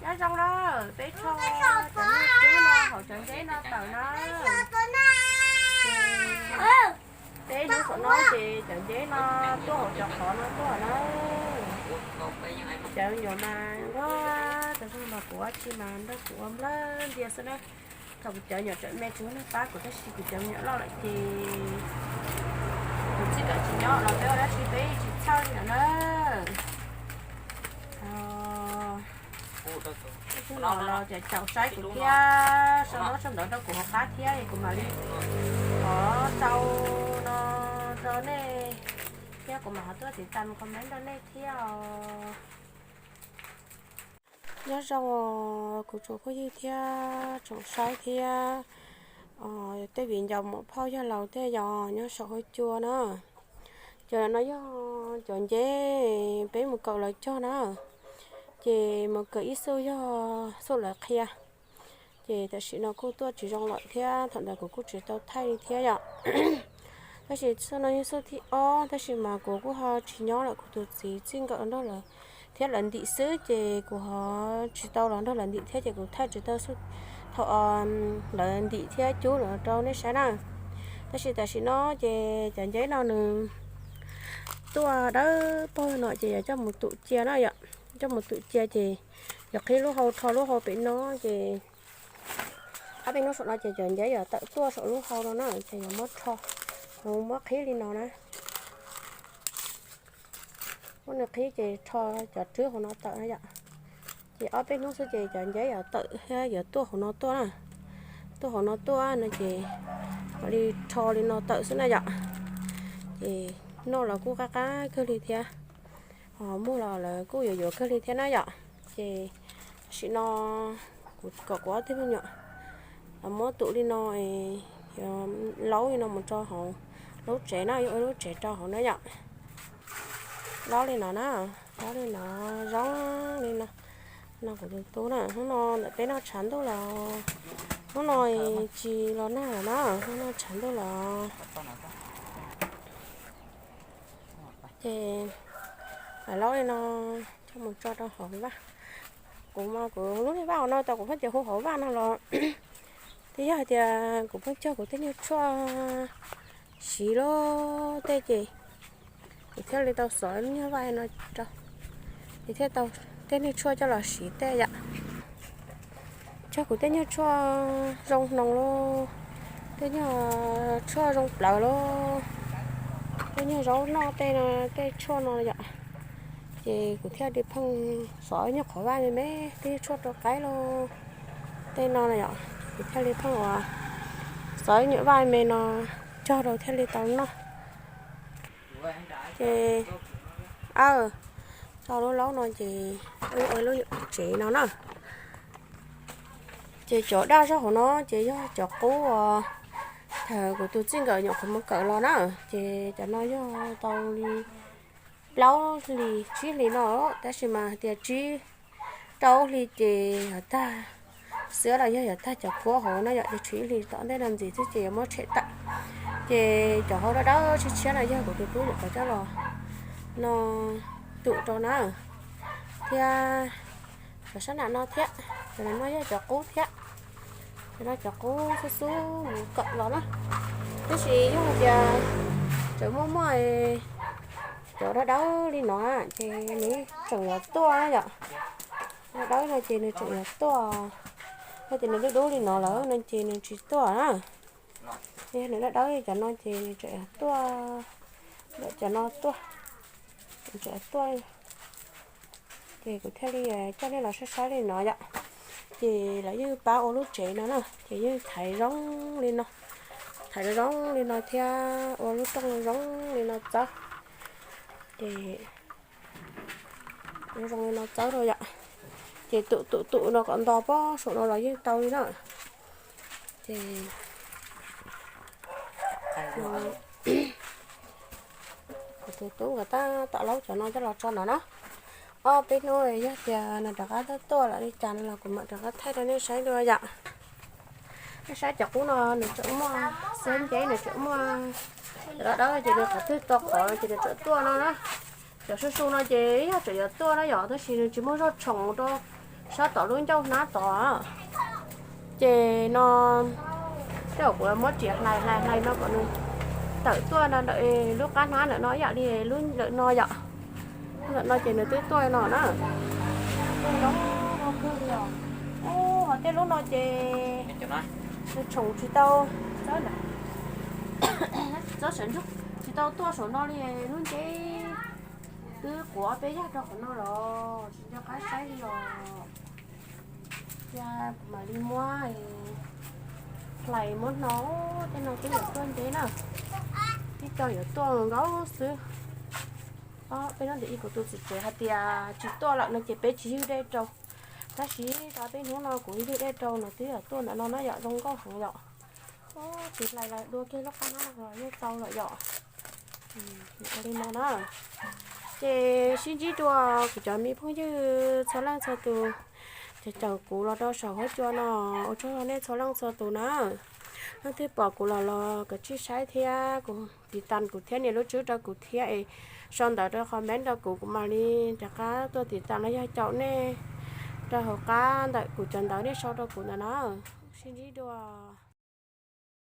Nyob zoo na, peb rho cov nyuj tswb no hauv cov nceb no tawm na. Ces peb hnub saum no ces cov nceb no tuaj hauv cov qhov no tuaj na. Cov nyuam mas nquag tag zog mas kuv ua tsis mas nrog kuv ua nplawg ntias xwb na. Thaum kuv cov nyuam tseem me tsis muaj neeg pab kuv tab sis kuv cov me nyuam loj lawm ces kuv txij nkawm tsis nyob los peb ua dab tsi peb tsis txhawj li lawm na. Ib tug no los caum saib kuv thiab sau ntaub sau ntawv rau kuv hauv qab thiab es kuv mam li ho sau no rau nej thiab kuv mam ho tuaj tiv tas comment rau nej thiab os. Nyob zoo kuv tsoom phooj ywg thiab tsoom saib thiab tej viv ncaus muam phauj yawg laus tej yog nyob saum huab cua na. Cov no yog cov nceb peb mus kawm lawv cog na, ces mus kawm ib xuj yog xuj lawv qhia. Ces tam sim no kuj tuaj tsis zoo lawm thiab thaum ntawd kuv kuj tsis tau thaij li thiab yom. Tab sis xuj no yog xuj thib ob tab sis mas kuv kuj ho tsis nyob lawm, kuv tus txiv txij nkawm nrog lawv thiab lawv ntim xwb ces kuv ho tsis tau los nrog lawv ntim thiab ces kuv thaij tsis tau xuj thaum lawv ntim thiab cub lawm rau nej saib na. Tab sis tam sim no ces cov nceb no nws tuaj dawb paug no ces yog coj mus tum cia na yom. Coj mus tum cia ces yog qhib lub hau rho lub hau pem no ces ob peb hnub saum no ces cov nceb yuav tawm tuaj saum lub hau no na ces yuav muab rho, muab qhib li no na. Muab nws qhib ces rho cov rwb hauv no tawm na yom. Ces ob peb hnub xwb ces cov nceb yuav tawm thiab yuav tuaj hauv no tuaj na. Tuaj hauv no tuaj no ces mam li rho li no tawm xwb na yom. Ces noj los kuj qab qab kawg li thiab, ho muag los lawv kuj yuav yuav kawg li thiab na yom. Ces tam sim no kuv kom kuv ob tug me nyuam los muab tum li no, laub li no mus rau hauv lub tsev na, yuav ua lub tsev rau hauv na yom. Laub li no na, laub li no, zoo li no. No kuv tus tub na, hnub no ntawm peb noj tshav ntuj los, hnub no tsis los nag lawm na, hnub no tshav ntuj los. Ces laub li no coj mus tso rau hauv vaj. Kuv mas kuv lub niag vaj hauv no tau kuv pheej tias hu hauv vaj no los twb yog hais tias kuv pheej cog kuv tej nyuag tshuaj siv lub tej ces kuv thiaj li tau xov nyuag vaj no rau, ces thiaj tau tej nyuag tshuaj coj los siv tej yom. Cog kuv tej nyuag tshuaj zoo hnoos los, tej nyuag tshuaj zoo plawv los, tej nyuag zaub noj tej no, tej tshuaj no yom. Ces kuv thiaj li pheej xov nyuag qhov vaj me me tej nyuag tshuaj rau qaib los, tej no yom. Kuv thiaj li pheej ua xov nyuag vaj me no cog rau thiaj li tau noj. Ces, aw, tso lub laub no ces ua lub nyuam tsev no na. Ces cov daj zog hauv no ces yog cov qub uas thaum kuv tus txij nkawm nyuam qhuav mus kawm los na, ces cov no yog tau li plaub hlis tsib hlis no, tab sis mas hais tias tsib rau hli ces yuav tag xiab los yog yuav tag cov kuab hauv no yom, ces tshuav ib hlis tom ntej no ntxiv xwb ces yuav muab tshem tawm. Ces cov hauv dawb dawb tshiab tshiab no yog kuv tus tub nyuam qhuav coj los no tum rau na, thiab cov sab nram no thiab, cov no yog cov qub thiab, cov no cov qub xub xub mus kawm los na. Tab sis yog hais tias tseem muaj muaj cov dawb dawb li no ces nws tseem yuav tuaj na yom. Dawb dawb no ces nws tseem yuav tuaj, yog tias nws dub dub li no lawm no ces nws tsis tuaj na. Yog nws dawb dawb li cov no ces nws tseem yuav tuaj, ntawm cov no tuaj, tseem yuav tuaj. Ces kuv thiaj li coj nej los saib saib li no yom. Ces lawv yeej pab ua lub tsev no na, ces yeej thaiv zoo li no, thaiv zoo zoo li no thiab ua lub rooj zoo li no txawb. Ces zoo li no txawb rau yom. Ces tum tum tum no kom nto pob saum no los yeej tau li na. Ces kuv tus tub nkawd tab tom laub cov no coj los tso no na. Ob peb hnub yog tias nws rov qab tuaj lawm li cas no los kuv mam rov qab thaij rau nej saib dua yom. Nej saib cov qub no nws tseem muaj xiab nceb, nws tseem muaj cov dawb dawb ces nws qhov twg tau qhov ces nws tseem tuaj no na. Cov su su no ces yog tseem yuav tuaj na yom, tab sis nws tsis muaj zog tshoom rau Sab tom lub ncauj hnab tod, ces no tej zaum kuv muab txiav hlais hlais hlais no kom nws tawm tuaj no ntawm lub qab hnab ntawm no ib yam li lub ntawm no yom. Ntawm no ces nws twb tuaj no na. Tej lub no kawg li os. Ub, ho tej lub no ces nws tshoom tsis tau, tsis tau tuaj saum no li, lub nceb twb quav peb yaj rau qhov no los tsis nco qab saib li os. Cia kuv mam li muab hlais muab hno, tej no twb yuav tuaj nceb na, twb tau yuav tuaj nkaus xwb. Peb hnub ntawd ib kuv tus txiv tsev hais tias tsis tuaj lawm no ces peb tsis ywg dej rau, tab sis rau peb hnub no kuv ywg dej rau no twb yuav tuaj ntawm no na yom, zoo nkauj heev yom. Ub, tsis hlais los dua kiag lub qab hnab no los yeej tau lawm yom. Li no na, ces sib ntsib dua kuv cov me phooj ywg txhua leej txhua tus, ces caum kuv los rau saum huab cua no, ua tsaug nej txhua leej txhua tus na. Leej twg pom kuv los los kav tsij saib thiab kuv tiv tas kuv thiab nias lub tswb rau kuv thiab es sau ntawv rau comment rau kuv, kuv mam li rov qab tuaj tiv tas los yog caum nej rau hauv qab ntawm kuv cov ntawv nej sau rau kuv ntawd na. Sib ntsib dua.